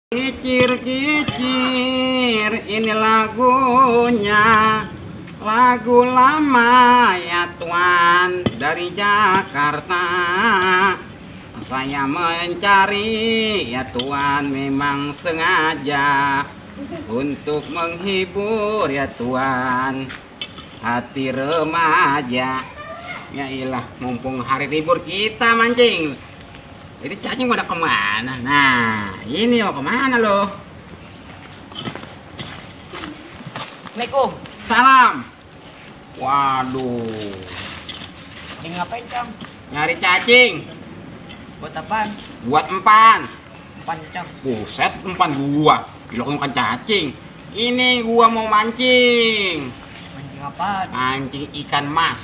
Kicir-kicir, ini lagunya, lagu lama ya Tuan, dari Jakarta. Saya mencari ya Tuan, memang sengaja untuk menghibur ya Tuan hati remaja. Ya ilah, mumpung hari libur kita mancing. Jadi cacing pada kemana? Nah, ini lo kemana lo? Assalamualaikum. Salam. Waduh. Ini ngapain, Cang? Nyari cacing. Buat apaan? Buat empan. Apaan, Cang? Buset, empan gua. Gila kan cacing. Ini gua mau mancing. Mancing apaan? Mancing ikan mas.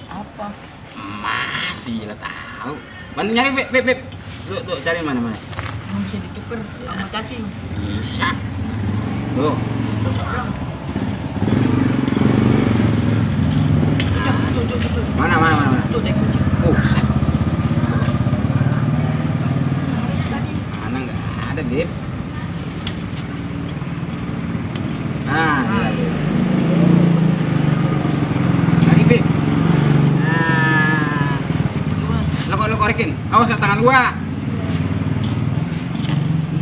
Apa? Mas, gila tahu. Mana nyari beb. Tuh, cari mana? Bisa ditukar sama cacing. Bisa. Tuh. Tuh. Mana? Tuh, dek. Buset. Mana nggak ada, Beb. Nah, lagi, Beb. Nah, lo korekin. Awas ke tangan gua.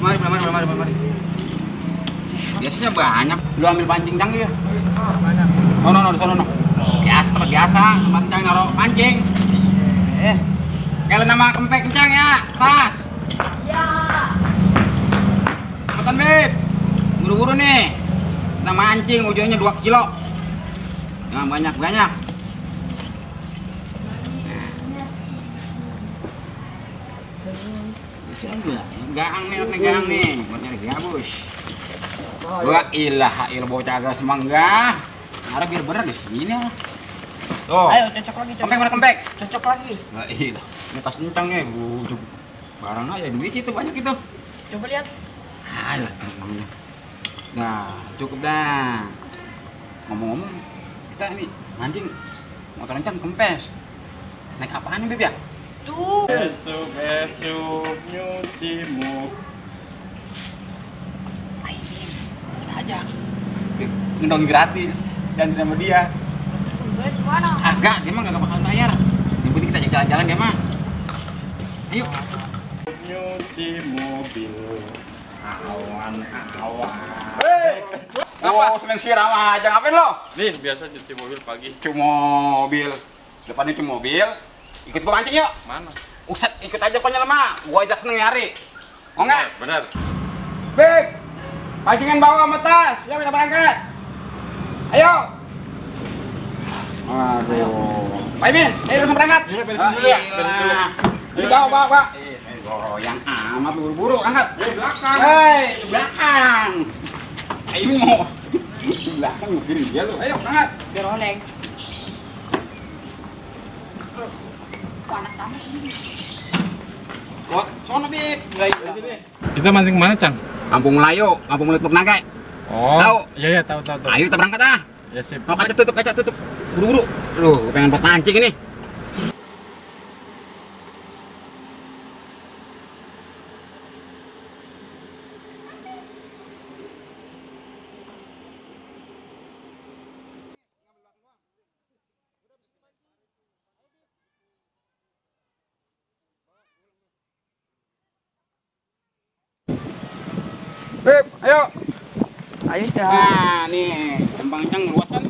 Mari. Biasanya banyak. Lu ambil pancing Cang ya? Mana? No, di sono. Tempat biasa, tempat Cang naruh pancing. Kalau nama kempek Cang ya, tas. Ya. Cepetan, Beb. Buru-buru nih. Kita mancing ujungnya 2 kilo. Nah, banyak. Gaang nih, buat nyari gabus. Wah, ilah bocah agak semangga. Ada biar bener di sini. Tuh. Ayo, cocok lagi. Kempek mana kempek? Cocok lagi. Nah, ilah. Ini tas encang nih, barang aja duit itu banyak itu. Coba lihat. Alah, namanya. Nah, cukup dah. Ngomong-ngomong, kita ini mancing motor encang kempes. Naik apaan nih, Beb ya? Tuh. Besok nyuci muka. Kita aja. Ngendong gratis dan sama dia. Gue gimana? Agak, dia mah gak bakal bayar. Yang penting kita ajak jalan-jalan dia mah. Ayo. Nyuci mobil. Awan. Oh, seneng siram aja. Ngapain lo? Nih, biasa nyuci mobil pagi. Cuci mobil. Depannya cuci mobil. Ikut gua mancing yuk. Mana? Usat, ikut aja pokoknya lemah. Gua ajak seneng nyari. Mau nggak? Benar. Beb, pancingan bawa sama tas. Yuk kita berangkat. Ayo. Aduh. Pak Imin, ayo langsung berangkat. Iya, beres dulu ya. Ini bawa. Goyang amat, buru-buru angkat. Belakang. Hei, belakang. Ayo mau. Belakang ngegiring dia lu. Ayo angkat. Biar oleng. Panas amat ini. Buat sono Bib. Kita mancing mana, Cang? Kampung Melayu, Kampung Melayu Naga. Oh. Tahu? Iya, tahu. Ayo kita berangkat ah. Ya sip. Oh, kaca tutup. Buru-buru. Loh, gue pengen buat mancing ini. Beb, ayo. Ayo dah. Nah, nih, tembang Cang luas kan?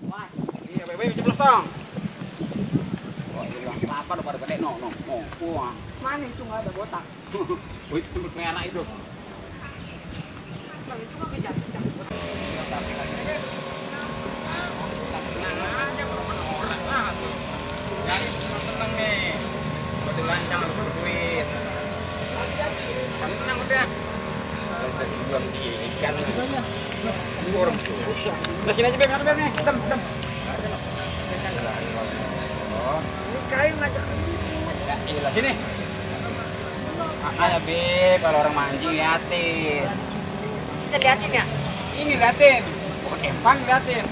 Mas. Iya, Beb, ceplos dong. Oh, hilang apa udah pada gede, no. Wah. Mana itu nggak ada botak? Wih, semut merah itu. Bang, itu mah kejam. Tenang aja, orang lah tuh. Jadi tenang nih. Kebetulan Cang harus berduit. Tenang udah. Tadi belum ikan. Ini orang tuh. Nah, sini aja Beb, nih. Dem. Ini kayu ngajak ribut. Ya, iyalah sini. Ayo Beb, kalau orang mancing liatin. Kita liatin ya. Ini liatin. Bukan empang liatin.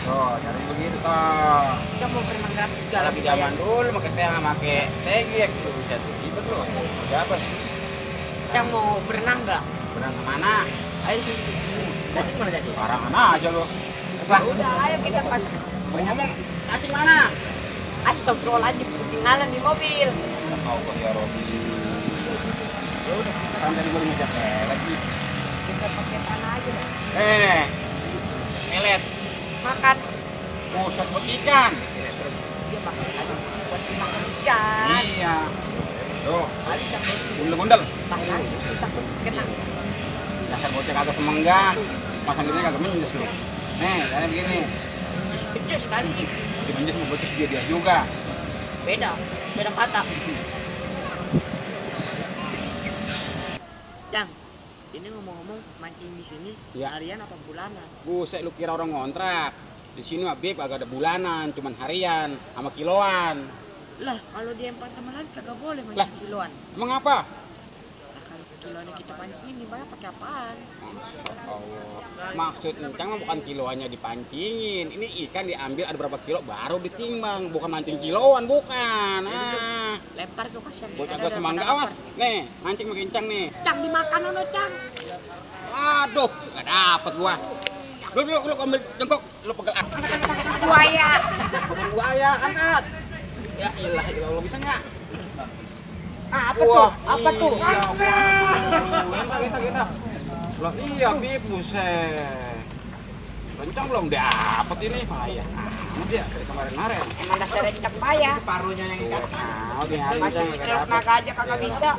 Tuh, cari begitu toh. Kita mau preman gratis segala Kalau di zaman dulu pakai teh nggak pakai tegek tuh, jadi ribet loh. Ada apa sih? Cang mau berenang nggak? Berenang kemana? Ayo sini. Jadi mana jadi? Barangan aja lo. Ya udah, ayo kita pas. Mau ngomong, cacing mana? Astagfirullahaladzim, ketinggalan di mobil. Tahu kok ya Robi. Ya udah, kan tadi gue ngajak lagi. Kita pakai tanah aja deh. Melet. Makan. Pusat buat ikan. Dia maksud aja buat dimakan ikan. Iya. Tuh, Kali takut gundel-gundel. pasang, takut kena. Dasar bocah kagak semenggang. Pasang gini kagak menjes lu. Nih, caranya begini. Becus sekali. Di menjes mau bocah dia juga. Beda kata. Cang, ini ngomong-ngomong mancing di sini Ya. harian apa bulanan? Buset lu kira orang ngontrak. Di sini mah Bib agak ada bulanan, cuman harian sama kiloan. Lah, kalau di apartemen kagak boleh Lah. mancing kiloan. Emang apa? Lah, kalau kiloannya kita pancingin dibayar pakai apaan? Allah. Maksud encang mah bukan kiloannya dipancingin. Ini ikan diambil ada berapa kilo baru ditimbang, bukan mancing kiloan, bukan. Ah, Lempar tuh kasihan. bocah Ada gua semangga pada awas. lapar. Nih, mancing makin kencang nih. Cang dimakan ono Cang. Aduh, nggak dapet gua. Lu ambil jengkok, lu pegel. Buaya. Buaya angkat. Ya ilah, lo bisa nggak? Ah, apa tuh? Apa tuh? Kita. Loh iya, Bib, buset. Rencang belum dapet ini, payah amat ya dari kemarin-kemarin. Emang dasarnya cak payah. Parunya yang ikan. Nah, di hari Masih ini nyeruk naga aja kagak bisa.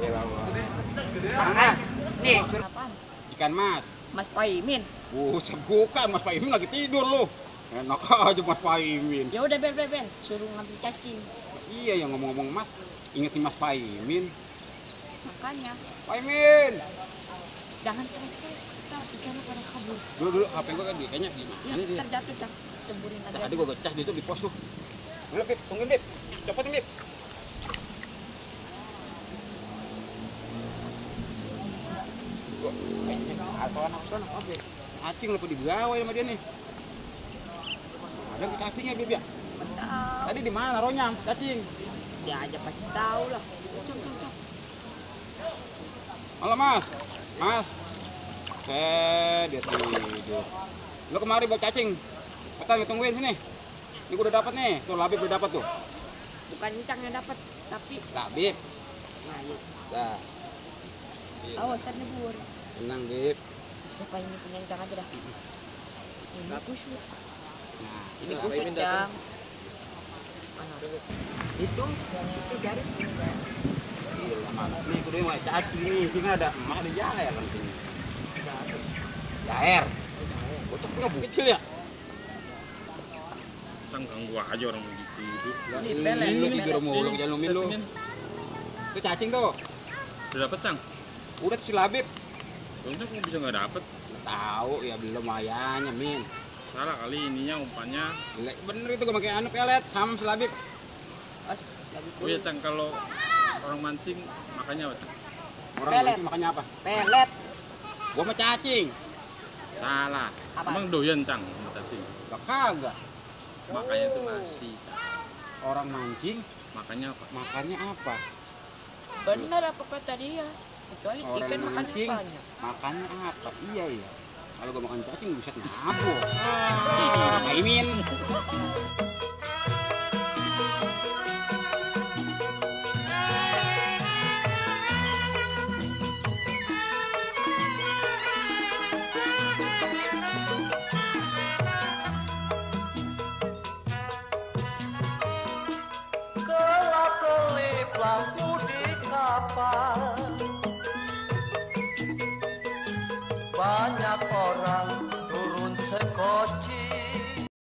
Angkat. Nih. Apaan? Ikan mas. Mas Paimin. Buset, bukan Mas Paimin lagi tidur lu. Enak aja Mas Paimin. Ya udah Ben, suruh ngambil cacing. Iya yang ngomong-ngomong Mas, inget si Mas Paimin. Makanya Paimin. jangan teriak-teriak. Ntar ikannya pada kabur. Dulu HP gua kan kayaknya di Ya, mana dia? ntar jatuh Cang. Ceburin aja. Tadi gua gecas di itu di pos tuh. Dulu Bib, tungguin Bib. Cepetin Bib. Gua atau anak sana apa? Cacing lupa dibawa sama dia nih. Ada cacingnya Bib ya? Tahu. Tadi di mana naruhnya cacing? Dia aja pasti tahu lah. Cang. Halo Mas. Mas. Dia tidur. Lu kemari bawa cacing. Betul, tungguin sini. Ini gua udah dapat nih. Tuh Labib udah dapat tuh. Bukan Cang yang dapat, tapi Labib. nah, ya. Dah. Awas ntar nyebur. Tenang, Bib. Siapa ini punya Cang aja dah. Ini kusut. Nah, Ini kusut Cang. Mana? Itu di situ garis. Gila, mana? Nih, kudu mau cacing nih. Sini ada emak ada jair kan sini. Jair. Bocah punya kecil ya? Cang ganggu aja orang lagi tidur. Ini pelet, Lu ini tidur pelet. mulu, jangan lumin lu. Cacingin. Itu cacing tuh. Udah dapet Cang? Udah tuh si Labib. Untung kok bisa nggak dapet? Tahu ya belum ayahnya, Min. Salah kali ininya umpannya. Bener itu gua pakai anu pelet sama si Labib. As, lagi Oh iya Cang, kalau orang mancing makannya apa Cang? Orang Pelet. mancing makannya apa? pelet. Gua mah cacing. Salah. Apa? Emang doyan Cang sama cacing? Gak kagak. Makanya itu nasi Cang. Orang mancing Makanya apa? makannya apa? Bener apa kata dia? Kecuali Orang ikan makan mancing apanya? makannya apa? Iya ya. Kalau gua makan cacing buset nabok. Imin.